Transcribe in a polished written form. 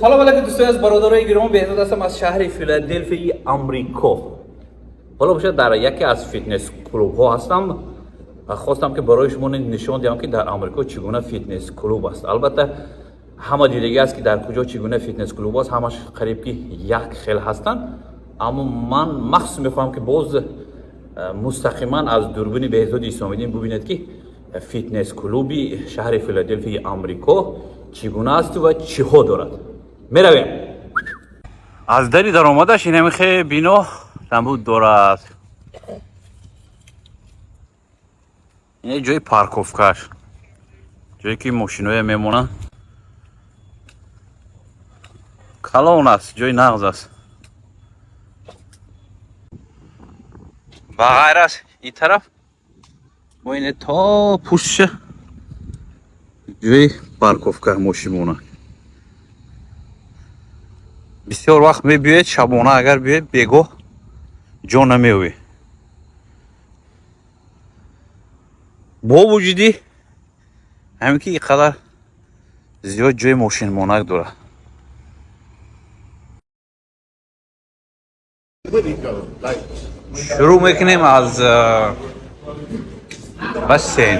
Салом алейкум, дӯстони аз бародарои гиромӣ, Беҳзод ҳастам аз шаҳри Филаделфияи Амрико. Ҳоло бошад, дар яке аз фитнес клубҳо ҳастам ва хостам, ки барои шумо нишон диҳам, ки дар Амрико чӣ гуна фитнес клуб аст. Албатта, ҳама дидагӣ аст, ки дар куҷо чӣ гуна фитнес клуб аст, ҳамаш қариб ки як хел ҳастанд, аммо ман махсус мехоҳам, ки боз мустақиман аз дурбини Беҳзоди Исомиддин бубинед, ки фитнес клуби шаҳри Филаделфияи Амрико чӣ гуна асту ва чиҳо дорад. Меравем. Аз дари даромадаш инамихе бино намуд дорад. Ин ҷои парковкаш, ҷое ки мошиноя мемонанд. Калон аст, ҷои нағз аст. Ба ғайр аз ин тараф, мо ине то пуштша ҷои парковка мошин монад. Бисёр вақт мебиёед, шабона агар биёед, бегоҳ ҷо намеёбед. Бо вуҷуди ҳамин ки ин қадар зиёд ҷои мошинмонак дорад. Шурӯъ мекунем аз бассейн.